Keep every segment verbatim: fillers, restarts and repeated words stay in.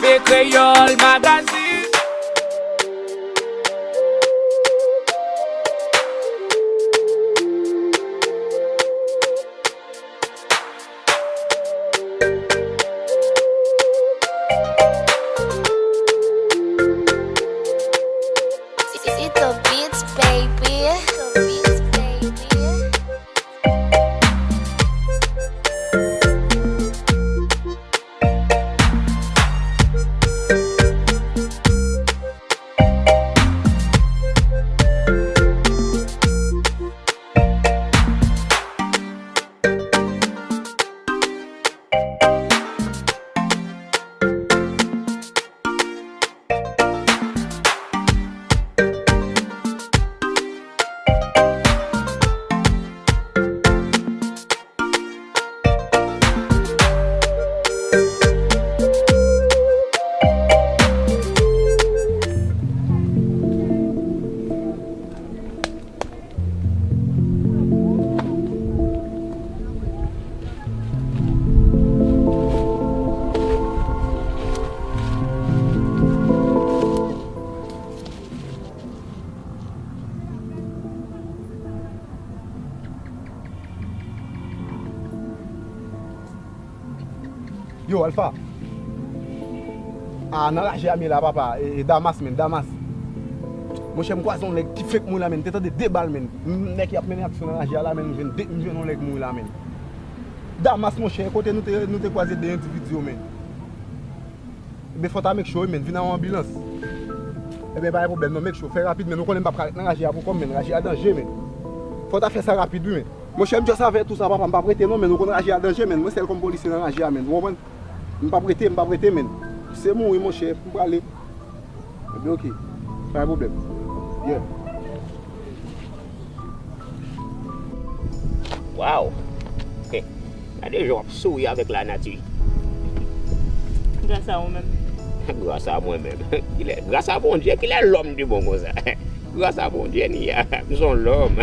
Kreyòl Magazine. It's the beats, baby. It's the beats, baby. Yo, Alpha. Ah, nan raje a m ye la, papa. E, e, Damas, menn, Damas. Monchè, m kwaze yon nèg ki fenk mouri la, menn. Te tande de bal, menn. M, nèg ki ap mennen aksyon nan raje a la, menn. M jwenn de, m jwenn yon nèg mouri la, menn. Damas, monchè, kote nou te, nou te kwaze de endividi yo, menn. Ebyen, fò w ta make sure, wi, menn. Vin ak yon anbilans. Ebyen, pa gen pwoblèm, non, make sure. Fè rapid, menn. Ou konnen m p ap ka ret nan raje a pou kò m, menn. Raje a danje, menn. Fò w ta fè sa rapid, wi, menn. Monchè, m just avèti w sa, papa, m p ap rete non, menn. Ou konn raje a danje, menn. Mwen sèl kòm polisye nan raje a, menn. Ou konprann? M p ap rete, m p ap rete, menn. Se mouri, monchè, m prale. Ebyen, oke. Pa gen pwoblèm. Yeah. Waw! Gade jan w ap souri avèk lanati. Gras a ou menm. Gras a mwen menm. Kilè, gras a Bondye, kilè lòm te bon konsa? Gras a Bondye, Nia, m se yon lòm.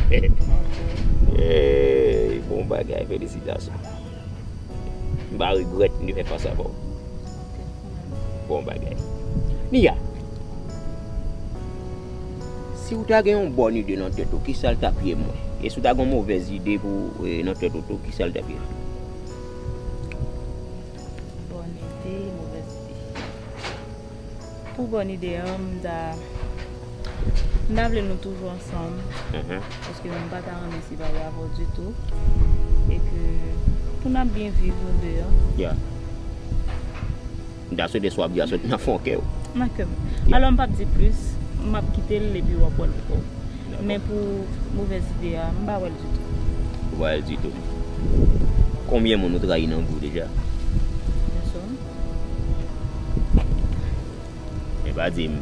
Ey, bon bagay, felisitasyon. M pa regrèt m te fè fas avè w. Bon bagay. Nia, si w ta gen yon bòn ide nan tèt ou, kisa l t ap ye mwen? E si w ta gen yon movèz ide pou, e, nan tèt ou tou, kisa l t ap ye? Bòn ide, movèz ide. Pou bòn ide an, m ta, m ta vle nou toujou ansanm. Mhm. Paske m pa ta renmen separe avè w ditou. E ke pou n ap byen viv nou de an. Yeah. M ta swete sa w ap di a sot nan fon kè w. Nan kè m. Yeah. Alò, m p ap di plis, m ap kite l epi w ap wè l pou kò w. Dakò. Men pou movèz ide a, m pa wè l ditou. Ou pa wè l ditou. Konbyen moun ou trayi nan vi w deja? Pèsòn. Men pa di m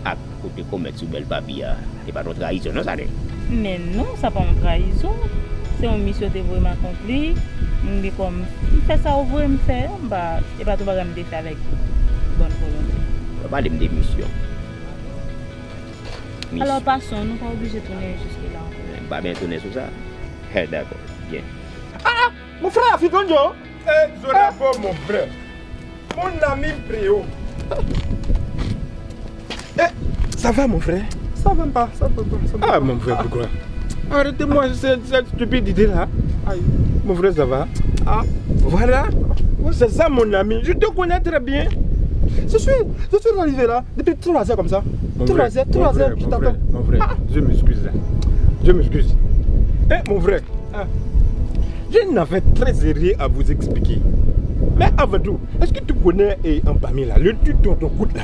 ak ou te komèt sou bèl papi a, se pa t yon trayizon non, sa te? Men non, sa pa yon trayizon. Se yon misyon te voye m akonpli. M gen kòm, m fè sa yo voye m fè. M pa, e pa tout bagay m te fè avèk bòn volonte. Ou pale m de misyon. Alò, pasyon, nou pa oblije tounen jiske la ankò. M pa byen tounen sou sa. Hè, dakò, byen. Ah, ah, mon frère, African Joe. Eh, Zonabo, mon frère. Mon ami Préo. Eh, ça va, mon frère? Ça va pas, ça va pas, ça va pas. Ah, mon frère, pourquoi? Arrêtez-moi cette, cette stupidité-là. Aïe. Mon frère, ça va? Ah, voilà. Ouais. C'est ça, mon ami. Je te connais très bien. Je suis, je suis arrivé là depuis trois heures comme ça. Trois heures, trois heures, je t'attends. Mon frère, mon frère, je m'excuse là. Je m'excuse. Eh, mon frère, ah, j'ai une affaire très sérieuse à vous expliquer. Mais avant tout, est-ce que tu connais, eh, Ampami là, le type dont on coûte là?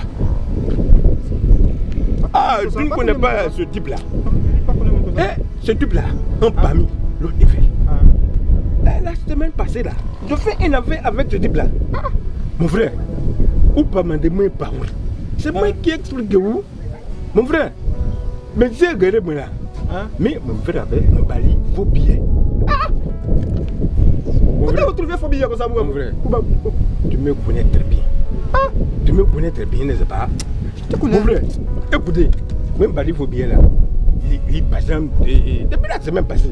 Ah, tu ne connais pas ce type-là? Eh, ce type-là, Ampami, l'autre effet. Eh, la semaine passée là, je fais une affaire avec ce type-là. Ah, mon frère, ou pa mande mwen pawòl. C'est moi qui explique vous. Mon frère, mesye gade mwen la. Hein? Men mwen fè avè mwen ba li vo biyè. Ah! Kote ou twouve fo biyè konsa pou wè? Mon frère, tu me connais très bien. Ah! Tu me connais très bien, n'est-ce pas? Mon frère, écoutez, mwen ba li vo biyè la. Li, li pa janm, e, e, depi la semèn pase.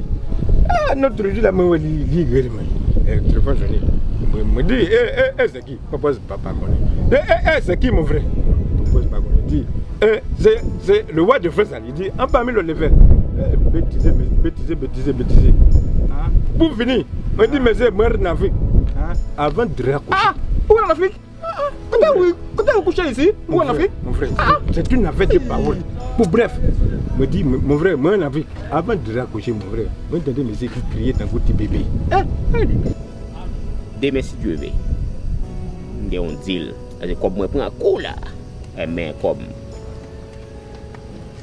Ah, lòt jou la, mwen wè li, li rele mwen. Eh, telefòn sone. Mwen, mwen di, e, e, e, Zeki, papa, papa konnen. E, e, e, Zeki, mon frè. Papa, pa konnen. Di, e, se, se le roi de France, la, li di, an pami lòt levèl. E, betize, betize, betize, betize. Pou fini, mwen di, mesye, mwen an Afrik. Avan dra kouche. Ah, ou an Afrik? Kote ou, kote ou kouche isi? Ou an Afrik? Mon frè, c'est une affaire de parole. Bon, bref, mwen di, mon frè, mwen an Afrik. Avan dra kouche, mon frè, mwen tande mesye ki kriye tankou ti bebe. Eh, eh, li. Demen, si Dye vle, m gen yon deal. Paske kòb mwen pran kou la. Eh, men kòb.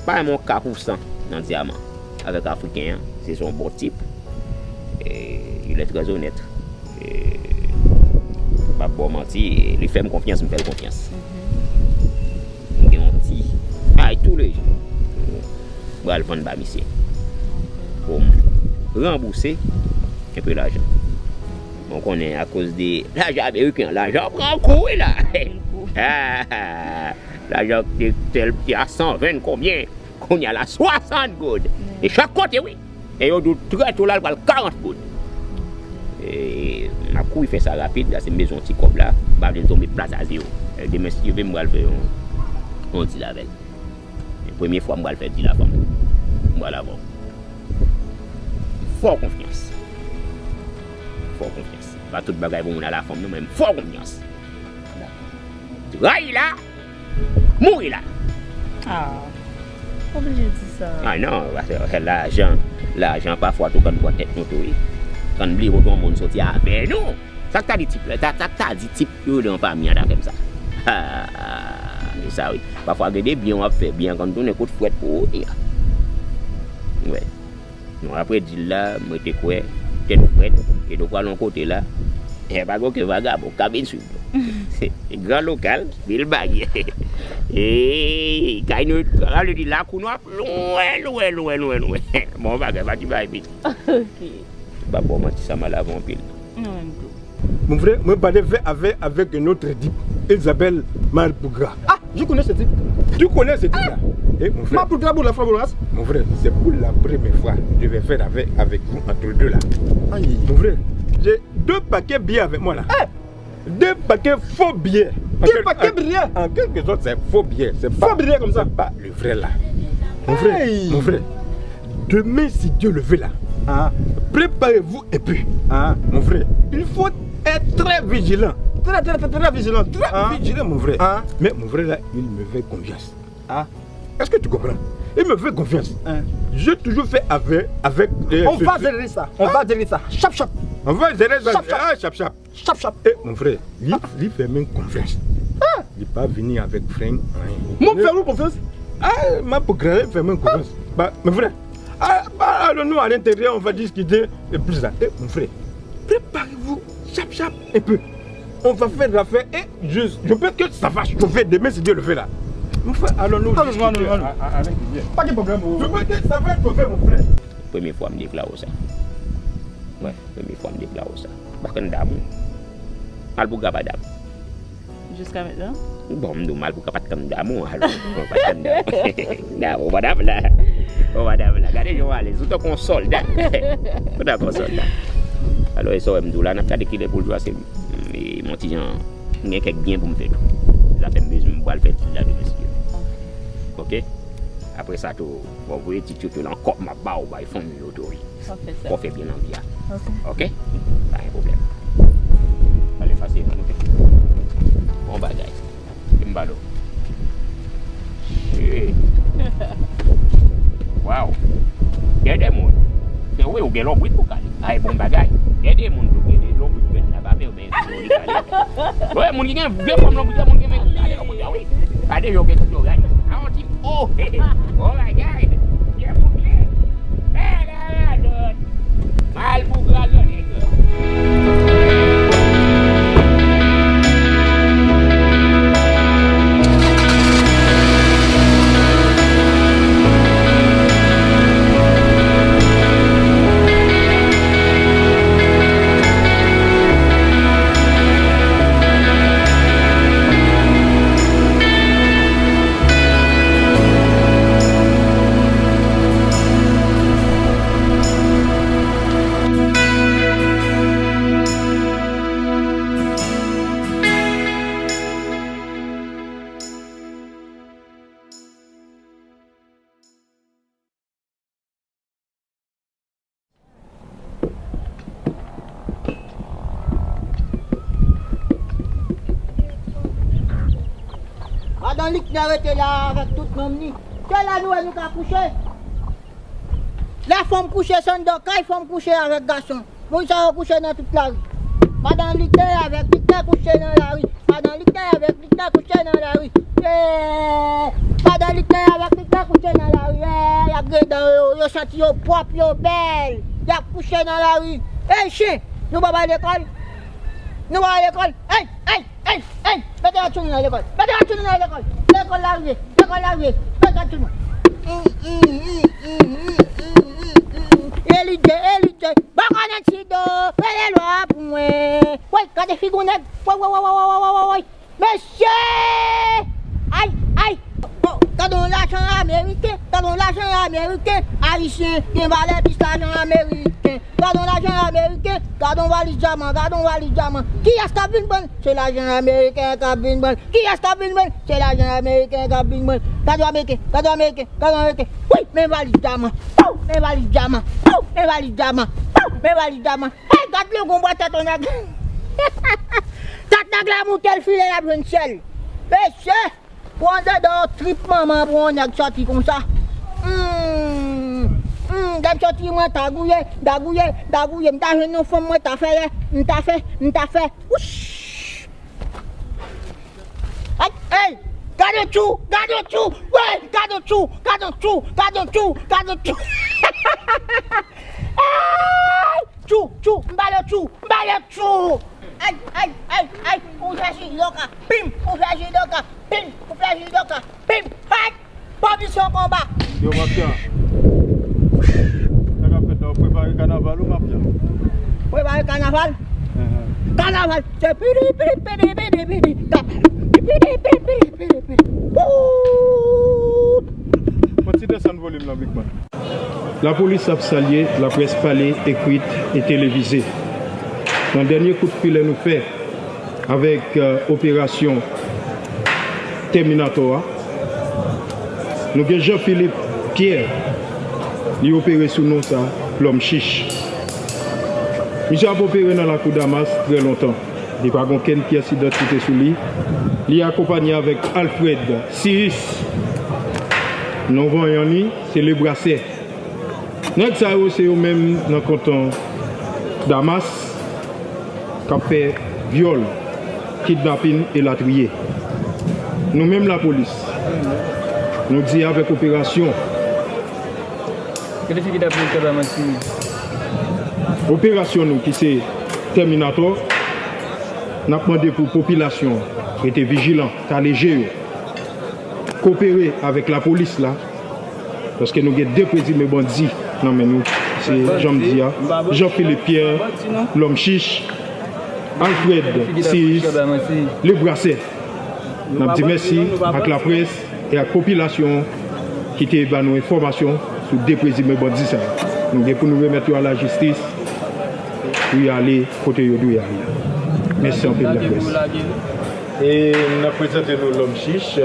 Pa yon ka pou san nan dyaman avèk Afriken an. Se yon bon tip. E, il est très honnête. E, m p ap ba w manti, li fè m konfyans, m fè l konfyans. M gen yon ti ay toulejou. M pral vann ba misye. Pou m ranbouse enpe lajan. Bon, konnen akoz de lajan ameriken, lajan pran kou, wi la. Lajan te tèl te a san ven konbyen, kounye a la swasant goud. E chak kote, wi. E yo di w trè tou la, l pral karant goud. E, m ap kouri fè sa rapid, la se m bezwen yon ti kòb la, m pa vle n tonbe plat a zewo. E demen, si Dye vle, m pral fè yon, yon deal avè l. E premye fwa m pral fè deal avè w. M pral avè w. Fè w konfyans. Fè w konfyans. Pa tout bagay pou moun a la fanm, non, men fè w konfyans. Trayi la, mouri la. Ah, oblije di sa. Ah non, paske lajan, lajan pafwa tou konn pran tèt nou tou, wi. Konn bliye kote yon moun soti avè nou. Sa k ta di tip la, sa, sa k ta di tip yo nan fanmi an ta fè m sa. Ah, se sa, wi. Pafwa gen de byen w ap fè, byen an konn tounen kout frèt pou ou, wi. Wi. Non, apre deal la, mwen te kwè, tèt frèt, e nou pral yon kote la. E pa gen okenn vagabon k ap vin swiv nou. Se gran lokal, vil baryè. E kay nou, sa vle di lakou nou ap lwen, lwen, lwen, lwen, lwen. Bon bagay, pa ti bagay piti. Ok. M p ap ba w manti, sa mal avè w anpil. Mwen menm tou. Mon frère, mwen pale vè avè, avec une autre type. Il s'appelle Malpougra. Ah, je connais ce type. Tu connais ce type-là? Eh, mon frère. Malpougra pour la femme. Mon frère, c'est pour la première fois que je vais faire avec, avec vous entre deux là. Aïe. Mon frère, j'ai deux paquets billets avec moi là. Eh! Deux paquets faux billets. Deux paquets billets. En quelque sorte, c'est faux billet. C'est pas, faux billet comme ça. C'est pas le vrai là. Mon frère, hey, mon frère, demain, si Dieu le veut là, ah, préparez-vous un peu. Ah. Mon frère, il faut être très vigilant. Très, très, très, très vigilant. Très, ah, vigilant, mon frère. Ah. Mais mon frère là, il me fait confiance. Ah. Est-ce que tu comprends? Il me fait confiance. Hein. J'ai toujours fait avec, avec, euh, on va gérer ça. On va gérer ça. Chap, chap. On va gérer ça. Chap, chap. Ah, chap, chap. Chap, chap. Eh, mon frè, li, li fè mwen konfyans. Ah! Li pa vini avèk frenk, anyen. Mwen fè ou konfyans? Ah, m ap grave fè mwen konfyans. Ba, men frè, ah, ba, allons-nous à l'intérieur, on va discuter de plus là. Eh, mon frère, préparez-vous, chap, chap, un peu. On va faire l'affaire et je, je pense que ça va chauffer demain, si Dieu le veut, là. Mon frère, allons-nous discuter à, à, avec Dieu. Pa gen pwoblèm, oh. Je pense que ça va chauffer, mon frère. Premye fwa m deklare w sa. Wè, premye fwa m deklare w sa. M pa konn dam ou. Malpougra pa dam. Jiska mentnan? Bon, m di w Malpougra pa t konn dam ou, alò. Ou pa t konn dam ou. Dam ou, pa dam la. Ou pa dam la. Gade jan w alèz. Ou tankou yon sòlda. Ou tankou yon sòlda. Alò, e sa w wè m di w la, n ap gade kilè pou l jwe, se, e, m on ti jan, m gen kèk byen pou m fè tou. Zafè m bezwen, m pral fè ti la demen, si Dye vle. Ok? Apre sa tou, fò w voye ti tyoutyoul ankò, m ap ba w bay fanmi yo tou, wi. Fò fè sa. Fò fè byen nan vi a. Ok. Ok? Pa gen pwoblèm. Ale pase, monte. Bon bagay. Ki m ba w? Shit. Wow. Gen de moun. Men wi, ou gen lonbrit pou kale. Ay, bon bagay. Gen de moun tou, gen de lonbrit jwenn la, pa men, men, men, li kale. Wi, moun ki gen vye fòm lonbrit yo, moun ki gen men kale lonbrit yo, wi. Gade yo gen tout yo, gade. A yon ti, oh, oh bagay. Byen bouke. Bèl aradòt. Malpougra gran nèg. Madan Liknè rete la avèk tout nonm li. Se la nou wè nou ka kouche. Lè fanm kouche se anndan kay fanm kouche avèk gason. Moun sa yo kouche nan tout lari. Madan Liknè avèk Liknè kouche nan lari. Madan Liknè avèk Liknè kouche nan lari. Eh, madan Liknè avèk Liknè kouche nan lari. Eh, y ap griyen dan yo, yo santi yo pwòp, yo bèl. Y ap kouche nan lari. Ey, chen, nou pa bay lekòl? Nou pa bay lekòl? Ey, ey, ey, ey, mete yon tchoul nan lekòl. Mete yon tchoul nan lekòl. Lekòl la rive. Lekòl la rive. Mete yon tchoul nan. Elidje, Elidje. Bò kò nan Tido. Rele lwa pou mwen. Woy, gade figi yon nèg. Woy, woy, woy. Mesye! Ay, ay! Oh, gade yon lajan ameriken, gade yon lajan ameriken, ayisyen gen valè plis lajan ameriken. Gade yon lajan ameriken, gade yon valiz dyaman, gade yon valiz dyaman. Kiyès k ap vin pran l? Se lajan ameriken k ap vin pran l. Kiyès k ap vin pran l? Se lajan ameriken k ap vin pran l. Gade yon ameriken, gade yon ameriken, gade yon ameriken. Wi, men valiz dyaman. Pow, men valiz dyaman. Pow, men valiz dyaman. Pow, men valiz dyaman. Hey, gad lè gon bwè tèt yon nèg. Tèt nèg la moute l file l ap jwenn syèl. Mesye, pou andedan trip manman pou yon nèg sòti konsa. Hmm, hmm, lè m sòti mwen ta gouye, m ta gouye, m ta gouye, m ta jwenn yon fanm mwen ta fè lè, m ta fè, m ta fè. Wouch! Ay, ey! Gade yon tchou! Gade yon tchou! Wey! Gade yon tchou! Gade yon tchou! Gade yon tchou! Gade yon tchou! Ey! Tchou! Tchou! M ba yo tchou! M ba yo tchou! Ay, ay, ay, ay! Ou fè jidoka! Pim! Ou fè jidoka! Pim! Ou fè jidoka! Pim! Ay! Pozisyon konba. Yo, mafya. Sa k ap fèt la, w prepare kanaval ou, mafya? Prepare kanaval? Ehe. Kanaval. Se pidi, pidi, pidi, pidi, pidi. Pidi, pidi, pidi, pidi, pidi. Woo! Fò ti desann volim nan, Big Man. Lapolis ap salye laprès pale, ekrit e televize. Nan dènye kout filè nou fè, avèk, euh, operasyon Tèminatò a. Nou gen Jean Philippe Pierre, li opere sou non sa, Lòm Chich. Misye ap opere nan lakou Damas trè lontan. Li pa gen okenn pyès idantite sou li. Li akonpanye avèk Alfred Sius. Non vanyan li, se Lebrasè. Nèg sa yo, se yo menm nan kanton Damas k ap fè vyòl, kidnapin, elatriye. Nou menm lapolis, nou di avèk operasyon. Gade figi David Kaba manti. Operasyon nou ki se Tèminatò, n ap mande pou popilasyon rete vijilan, kale je yo, kopere avèk lapolis la, paske nou gen de prezime bandi nan men nou. Se jan m di a, Jean Philippe Pierre, Lòm Chich, Alfred Sius, Lebrasè. N ap di mèsi ak laprès e ak popilasyon ki te ba nou enfòmasyon sou de prezime bandi sa yo. Nou gen pou nou remèt yo a lajistis pou y ale kote yo dwe ale. Mèsi anpil, laprès. E n ap prezante nou Lòm Chich.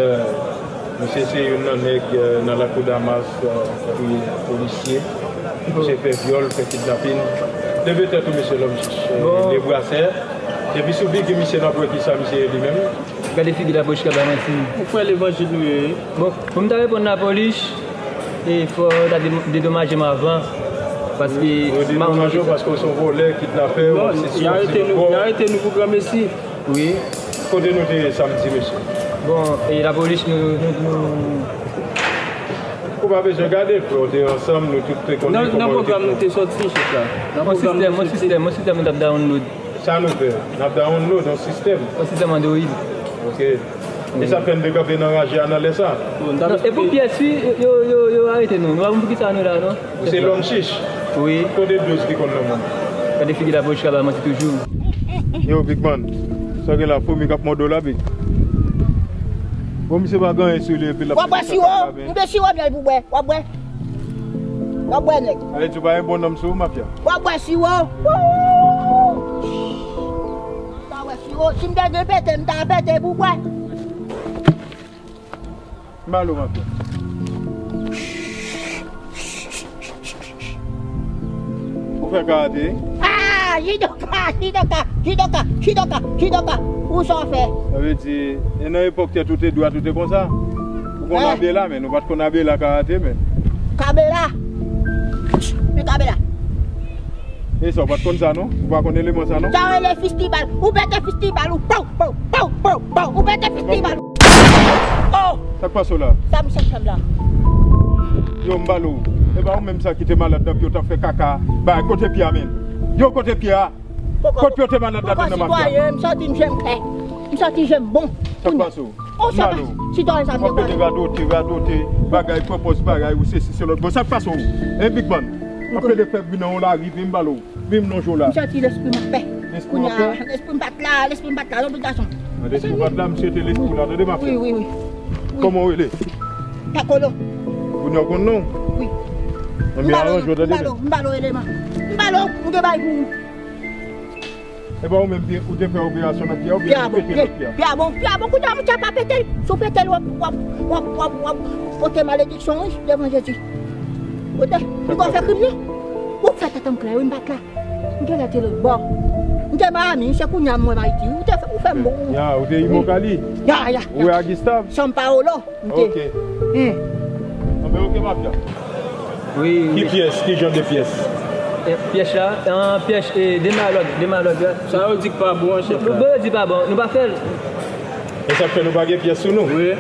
Misye se youn nan nèg, euh, nan lakou Damas, euh, ki polisye. Misye fè vyòl, fè kidnapin. Leve tèt ou, mesye Lòm Chich. Euh, Lebrasè. Depi sou figi misye, n ap wè kisa misye ye li menm. Gade figi lapolis ki ap bay manti. Ou kwè levanjil nou ye, wi. Bon, pou m ta reponn lapolis, e fò yo ta de-, dedomaje m avan. Paske yo dedomaje w paske w se yon vòlè, kidnapè, w ap sesi, w ap sesi ankò. Y arete nou pou granmesi. Wi. Kote nou te ye samdi, mesye? Bon, e lapolis, nou, nou, nou. Ou pa bezwen gade, frè, w te ansanm, nou tout te konnen kòman yo te fè. Nan pwogram nou te sòti, chèf la. Nan pwogram nou te sòti. Yon sistèm, yon sistèm, yon sistèm nou t ap download. Sa nou fè? N ap download yon sistèm. Yon sistèm Android. Ok. E sa fè n te kanpe nan raje a nan lè sa? Non, e pou pyès, wi, yo, yo, yo arete nou. Nou pa konn poukisa nou la, non. Ou se Lòm Chich? Wi. Kote douz ki konn nan men w? Gade figi lapolis ki ap bay manti toujou. Yo, Big Man, sa gen la, foumi k ap mòde w la, Big? Bon, misye pa gen anyen sou li, epi l ap... W ap bwè siwo? M gen siwo myèl pou bwè. W ap bwè? W ap bwè, nèg. Ale, di w pa gen bon nonm sou ou, mafya. W ap bwè siwo? Wouch! W ap bwè siwo? Si m te gen pete, m ta pete pou bwè. M ba l ou, mafya. Ou fè karate? Ah, Jidoka, jidoka, jidoka, jidoka, jidoka. Ou sa w fè? Sa vle di, e nan epòk tèt ou te dwat ou te konsa? Ou konn Abela, men ou pa t konn Abela karate, men. Kabela. Men Kabela. E sa, ou pa t konn sa, non? Ou pa konn eleman sa, non? Sa rele fistibal. Ou pete fistibal, ou pow, pow, pow, pow, pow. Ou pete fistibal. Oh! Sa k pase w la? Sa m chèche m la. Yo, m balo. E pa ou menm sa ki te malad nan pye w t ap fè kaka. Bay, kote pye a, men? Yo, kote pye a? Kot pye w te malad ladan nan mafya? M santi m je m klè. M santi je m bon. Sa k pase w? Oh, m balo. Sitwayen sa m degaje. W ap pede radote, radote, bagay, pwopòz bagay, ou sesi se lòt. Bon, sa k pase w? E Big Man. W ap pede fè bri nan yon lari, vin m balo. Vin m lonje w la. M santi lespri m ap pè. Lespri w ap pè? Kounye a, lespri m pa t la, lespri m pa t la, non, gason. Lespri w pa t la, m swete lespri w la, tande m ap fè. Wi, wi, wi. Kòman w rele? Takolo. Kounye a w konn non? Wi. Anben aranje w, tande. M balo, m balo eleman. M balo, m gen bay pou ou. E pa ou menm ki ou te fè operasyon nan pye a oubyen ou pete lòt pye a? Pye a bon, pye a bon, kounye a mouche a pa pete l. Si w pete l, w ap, w ap, w ap, w ap, w ap pote malediksyon, wi, devan Jezi. Kote, li konn fè krim, non? Ou fè tèt an klè, wi, m pa t la. M te rete lòt bò. M te Miami, se kounye a m wè m Ayiti. Ou te fè, ou fè m bon. Ya, ou te Immokalee? Ya, ya, ya. Ou wè a Gustave? São Paulo, m te. Ok. Hmm. Anben, ok, mafya. Wi, wi. Ki pyès? Ki jan de pyès? Eh, pyès la, ah, pyès, eh, demalòd, demalòd la. Sa yo di k pa bon, chèf la. Bon, yo di pa bon, nou pa fè l. E sa k fè nou pa gen pyès sou nou. Wi.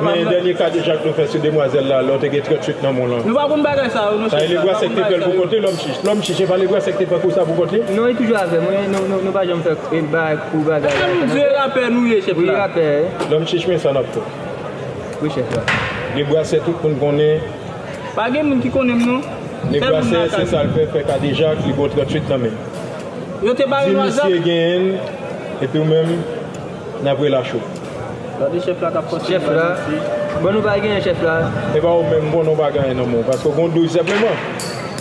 Men dènye kadejak nou fè sou demwazèl la, lè w te gen tranntuit nan men w lan. Nou pa konn bagay sa yo, non, chèf la. Sa e Lebrasè k te fè l pou kont li, Lòm Chich. Lòm Chich, e pa Lebrasè k te pran kou sa pou kont li? Non, li toujou avè mwen, nou, nou, nou pa janm fè, eh, bagay pou bagay la. Sa nou di rapè nou ye, chèf la. Wi, rapè. Lòm Chich, men sa n ap fè. Wi, chèf la. Lebrasè, tout moun konnen. Pa gen moun ki konnen m, non. Sèl moun lakay. Lebrasè, se sa l fè, fè kadejak, li gen tranntuit nan men l. Yo te ba yo lwaza. Di misye genyen l, epi ou menm, n ap relache w. Gade chèf la k ap fòse. Chèf la. Bon, nou pa genyen chèf la. E pa ou menm, bon, nou pa genyen nan men w, paske w gen douz senpleman.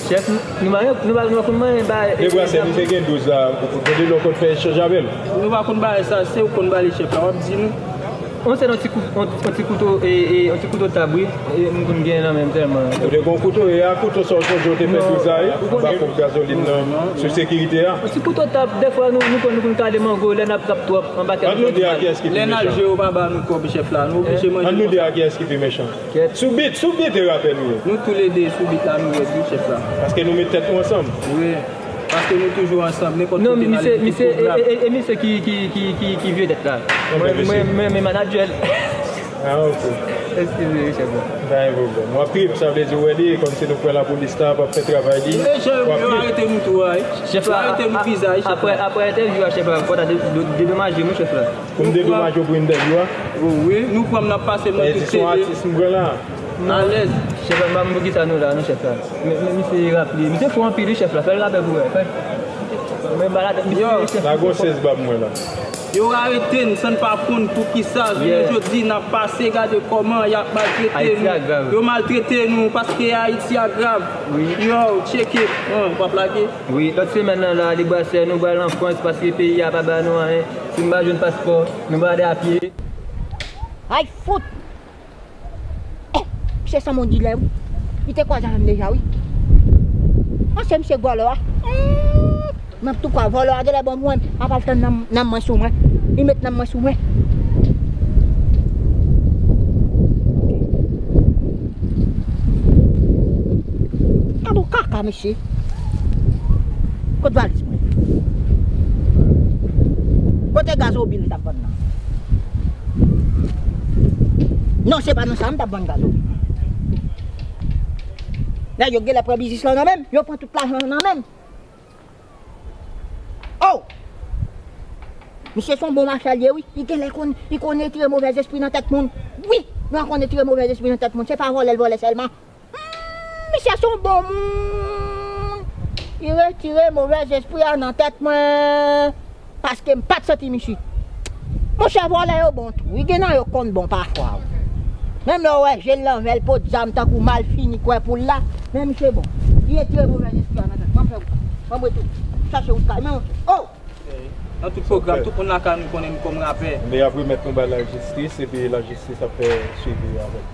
Chèf, nou pa, nou pa, nou pa konn manyen ba. Lebrasè, misye gen douz la, ou te de lòt kote fè echanj avè l. Nou pa konn bagay sa, se ou konn ba li chèf la, w ap di nou. On sèl yon ti kou-, yon, yon ti kouto, e, e, yon ti kouto tab, wi. E, m konn gen nan men m sèlman. Ou te gen kouto, e a kouto sa w sonje w te fè douz la, wi? Anba ponp gazolin nan, sou sekirite a. Yon ti kouto tab, dèfwa nou, nou konn, nou konn kale mango, lè n ap trap twòp, anba kèk. Ann nou di a kiyès ki pi mechan. Lè n al jwe, yo pa ba nou kòb, chèf la, nou oblije manje. Ann nou di a kiyès ki pi mechan. Sou bit, sou bit e rapè nou ye. Nou toulede sou bit la, nou rèd, wi, chèf la. Paske nou met tèt nou ansanm. Wi. Paske nou toujou ansanm, nenpòt kote n ale, nou toujou ap. Non, misye, misye, e, e, e misye ki, ki, ki, ki, ki vye tèt la. Mwen, mwen, mwen, mwen manadjè l. Ah, ok. Eskize, wi, chèf la. Pa gen pwoblèm. W ap trip, sa vle di w wè li, kòmsi nou pran lapolis la, p ap fè travay li. Wi, chèf, yo arete nou tou a, wi. Chèf la, yo arete nou vizaj, chèf la. Apre, apre entèvyou a, chèf la, fò w ta de-, de-, dedomaje m, wi, chèf la. Pou m dedomaje w pou entèvyou a? Wi, nou pran m, n ap pase mwen tout tele. Ou di se yon atis m pran la? Alèz. Chèf la, m pa konn poukisa nou la, non, chèf la. Men, men misye raple. Misye fò anpil, wi, chèf la. Fè l rapè pou wè. Fè. Men malad, misye, chèf la. Yo. La gon sèz bab mwen la. Yo arete n san n pa konn poukisa. Jounen jodi, n ap pase, gade kòman y ap maltrete nou. Ayiti a grav. Yo maltrete nou paske Ayiti a grav. Wi. Yo, tcheke. An, w ap lage? Wi, lòt semèn nan la, Lebrasè, nou pral an Frans paske peyi a pa ba nou anyen. Si n pa jwenn paspò, nou pral ale apye. Ay, fout! Eh, misye sanble yon dilè, wi. Li te kwaze avè m deja, wi. An, se misye vòlò a. Hmm, m ap tou kwa vòlò a, genlè bon pou mwen. M ap al tann nanm, nanm mwen sou mwen. Li met nanm mwen sou mwen. Gade yon kaka, mesye. Kot valiz mwen? Kote gazobil m t ap vann nan? Non, se pa nan sa m t ap vann gazobil. Nèg yo genlè pran biznis lan nan men m. Yo pran tout lajan an nan men m. Oh! Misye se yon bon mafya l ye, wi. Li genlè konn, li konn retire movèzespri nan tèt moun. Wi, nou konn retire movèzespri nan tèt moun. Se pa vòlè l vòlè sèlman. Hmm, misye se yon bon moun. Li retire movèzespri a nan tèt mwen. Paske m pa t santi misye. Monchè, vòlè yo bon tou. Wi, gen nan yo konn bon pafwa, wi. Menm lè w wè je l nan vè l pot zam tankou malfini kwè poul la, men misye bon. Li retire movèzespri a nan tèt. M ap fè wout. M ap retou. Chache wout kay mwen, monchè. Oh! Nan tout pwogram, tout moun lakay nou konnen m kòm rapè. Men y ap remèt nou bay lajistis, epi lajistis ap fè swivi avèk.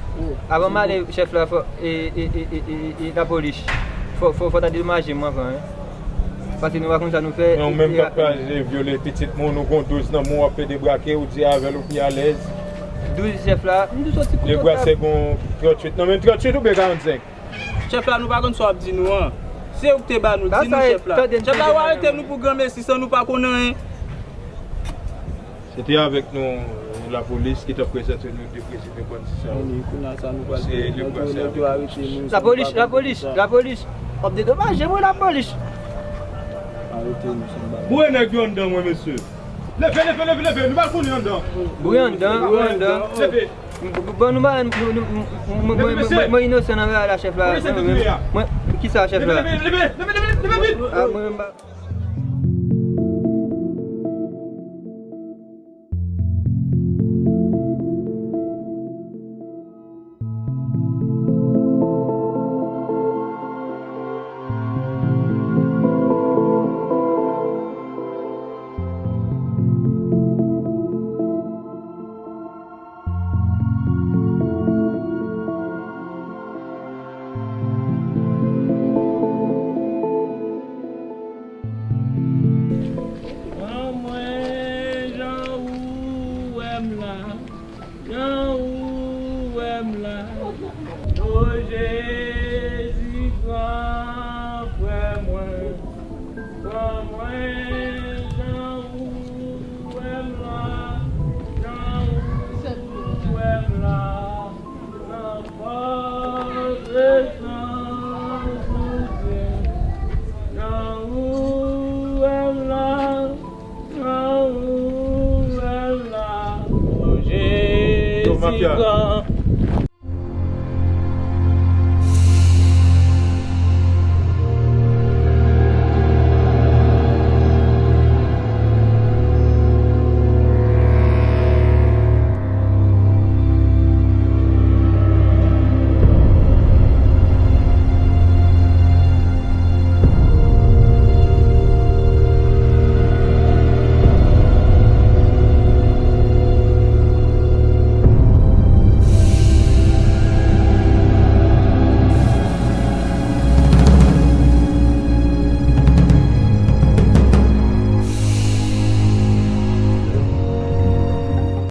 Avan m ale, chèf la, fò, e, e, lapolis, fò, fò, fò ta dedomaje m anvan, wi. Paske nou pa konn sa nou fè. Men ou menm k ap kraze, vyole pitit moun, ou gon douz nan men w, w ap pede brake, ou di avè l ou pi alèz. Douz chèf la, m di soti kouto. Lebrase gon tranntuit nan men, tranntuit oubyen karannsenk? Chèf la, nou pa konn sa w ap di nou an. Se ou ki te ba nou, di nou chèf la. Chèf la, ou arete nou pou granmesi san nou pa konn anyen. Se te avèk nou lapolis ki t ap prezante nou de prezime bandi sa yo. Kounye a sa nou pral fè. Nèg yo, nèg yo arete nou. Lapolis, lapolis, lapolis. W ap dedomaje mwen, lapolis. Arete nou, se yon bagay. Boure nèg yo anndan, mwen, mesye. Leve, leve, leve, leve. Nou pral kouri anndan. Boure anndan, boure anndan. Leve. Bon, nou ba, nou, nou, nou, mwen, mwen, mwen, mwen inosan nan bagay la, chèf la. Mwen, mwen, kisa, chèf la? Leve, leve, leve, leve, leve, leve vit. Ah, mwen menm pa. Pran mwen jan ou wè m la, jan ou wè m la. O Jezi, pran frè mwen. Pran mwen jan ou wè m la, jan ou wè m la, nan fòs e san soutyen, jan ou wè m la, jan ou wè m la, o Jezi gran.